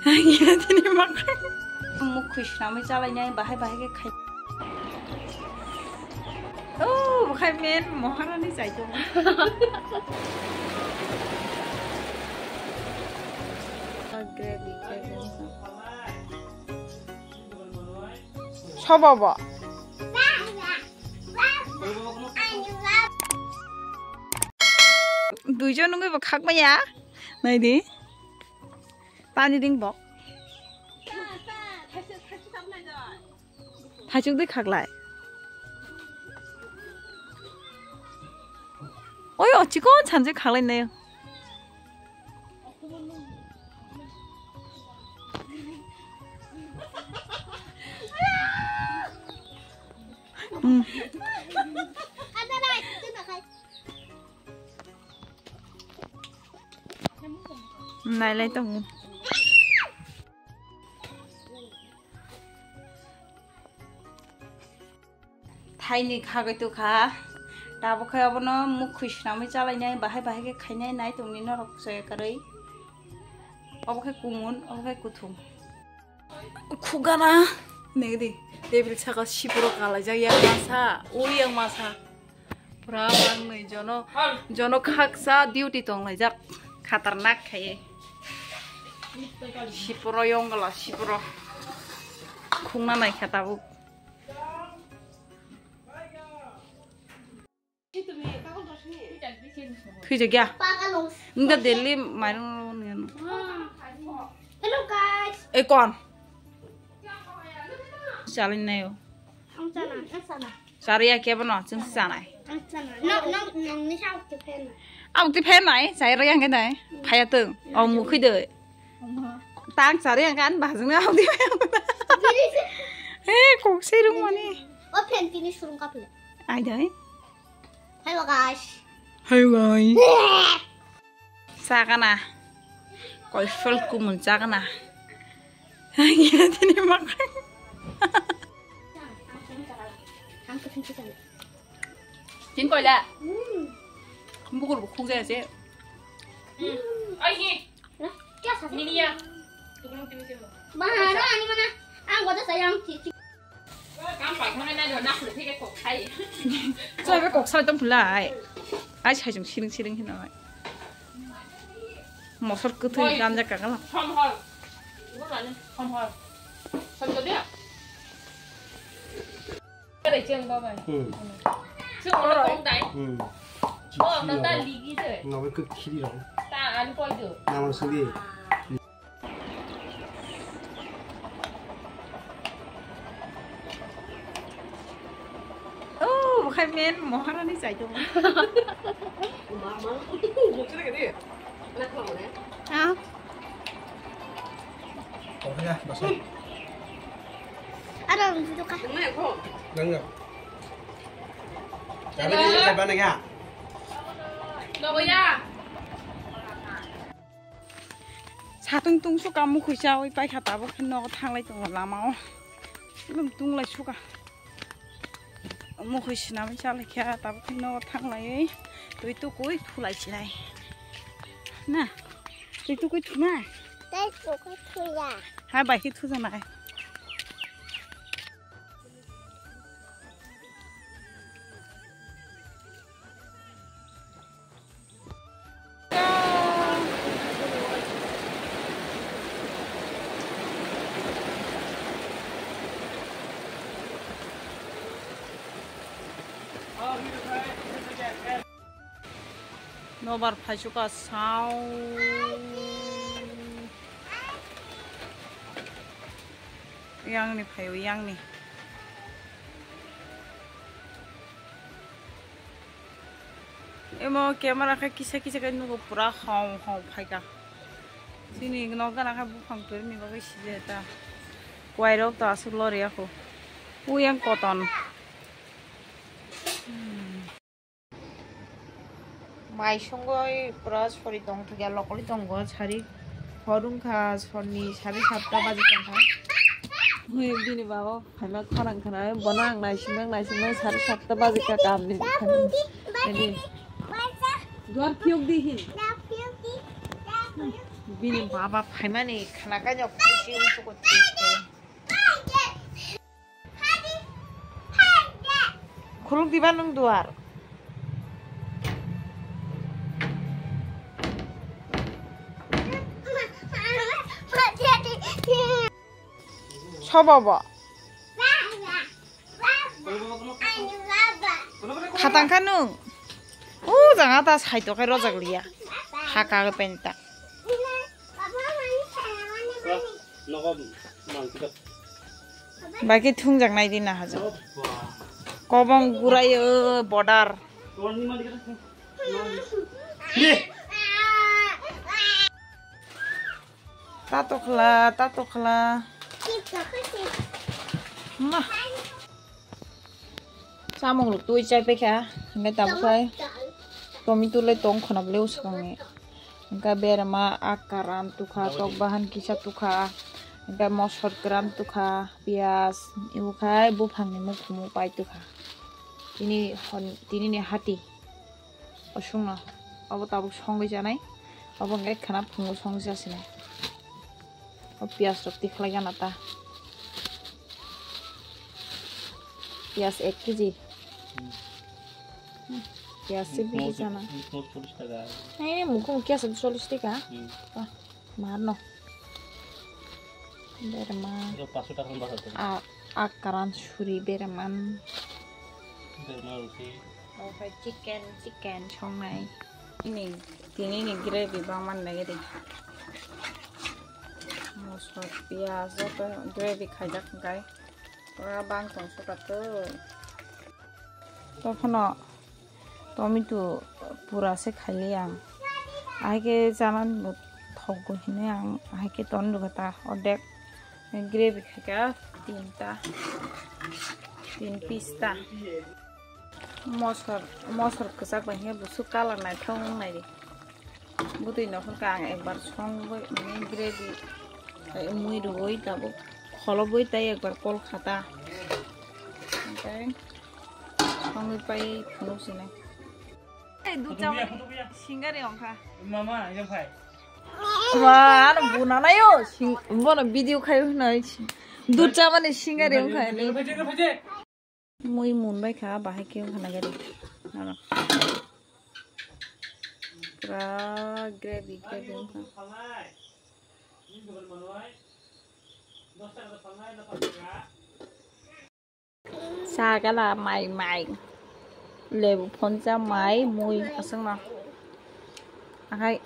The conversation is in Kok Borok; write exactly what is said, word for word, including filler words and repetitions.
Ang ya tini makhang. Mukhui swnamwi chalainai, bahai bahai khe khai. Oh, bukhai men Maharani chai tongo. Gravy, gravy. Sobo bo. Duijon wngwi bo khakmaya. Naidi. Pani ding bo. Thaichuk dui khaklai. Oi, o chikon sanjui khaklai nai. Hmm. Nailai tongo. Thaini khagwi tukha. Tabuk khe obono mukhui swnamwi chalainai, bahai bahai khe khainai, nai tongni norok soya kwrwi. Obo khe kumun, obo khe kuthum. Khugana. Negdi. Table saka siporo kalaijak yang masa. Ui yang masa. Pura mangnwi jono, jono khaksa duty tonglaijak. Khatarnak khaiye. Siporo yongla siporo. Khungna naikha tabuk. Thwijak ya. Wngkha daily mairung rw nw. Hello guys. Ei kon? Chalin nayo. Ang chana. Ang chana. Chari ya kebo no, chwng si chanai. Ang chana. No, no, nang ni sa ukti phen. Ang ukti phen nai, chai rw yang nai. Phaya tong. Ang mukhui de. Tang chari yang kan, bajung na ukti phen. He, kok se rung mani. O phen tini surung kapil. Ai dai. Hello guys. Hello guys. Chakana. Koifel kumun chakana. Tini makhang. Tin koila. Bukur bukhuk jaya se. Ai hi. Kya sa? Nini ya. Bahar ani mana? Ang gota sayang. Chai bai kok sai tong pulai. Ai sai jong siring siring hino. Mosor kuthwi gamjak kagala. Som hor. Som hor. Som to dia. Kare cheng babai. Hmm. Cheng oro tong dai. Hmm. Oh, na ta ligi de. Na bai kok khiri rong. Ta an koi do. Na bai suli. Oh, bukhai men Maharani chai tongo. Ah. Aro ang duduk ka. Nang ya. Satung tungsuk ka mukhui chawi paikha tabuk khe nogo thanglai tongo lamao. Ekdom tunglai suka. Mukhui swnamwi chalaikha tabuk khe nogo thanglaiwi twi tukui thulai sinai. Na, twi tukui thuna? Tei tukui thuya. Hai bai khe thujanai. Nobar phaichuka sao. Yangni phaio yangni. Emo camera khe kisa kisa khe nugo pura hong hong phaika. Chini nok gana khe buphang torni bagwi sijeta. Kuairok to aswk lori ako. Uyang koton. Mai songwi pura sori tong thokya lokoli tongo sari hor wngkha sorni sari satta baji tongkha. Bini baba phaima khorang khna bono ang naisinang naisinang sari satta baji kha kamni. Duar khiyok di hin. Bini baba phaimani khana kainok khusi wngsuko twi khe. Khuluk diba nwng duar? Sobo bo? Khatang kha nwng? O jang a ta sai tokai rojak liya. Haka penta. Nogo mangkida. Baki thungjak nai di na hajo. Kobong gurai o border. Tato khla, tato khla. Ma. Samung rok twi chai paikha, hingke tabuk khai tomato le tong khona bwle o swkangni. Hingke berma a karan tukha, tok bahan kisa tukha, hingke mosor kwran tukha, piyaj, ibu khai buphangni mukhumu pai tukha. Tini hon, tini ni hati. Osungno. Obo tabuk songwi janai. Obo hwnkhe khana phungo songwi jasinai. O piyaj rok tikhlai gana ta. Piyaj ek kg. Hmm. Hmm. Piyaj se bisi jana. Mukmo chollish taka. Eh, mukmo piyaj chollish taka. Hmm. Wah. Marno. Berma. Ito paso taka basa to. A, a karan suri berman. Berma ruti. Oke, chicken, chicken songnai. Ini, tini ini gravy bangman lagi di. Mosor, piyaj, joto gravy khaijak kai. Pura bang tong suka to. Tokhono tomato pura se khaili ang. Ahai khe chanani bo thokgo hinui ang ahai khe ton rwkha ta ordek gravy khaikha tinta, tin piece ta. Mosor, mosor kwchak bai khe busuk colour naithok wng nai di. Bwtwi no hwnkha ang ekbar songwi mane gravy, eh, mui rwui tabuk kholobwi tei ekbar kol khata. Hwnkhe songwi pai phunuk sinai. Ei, dud chamani singari wngkha. Mama, yang phai. Wa, ano bunanayo, sing-, bono video khayo hinoi. Dud chamani singari wngkha ni. Mui mun bai kha, bahai khe wngkha na gari. Ano. Pura gravy, gravy wngkha. Sa gala mai, mai. Lebu phonsa mai, mui aswkno. Akhai.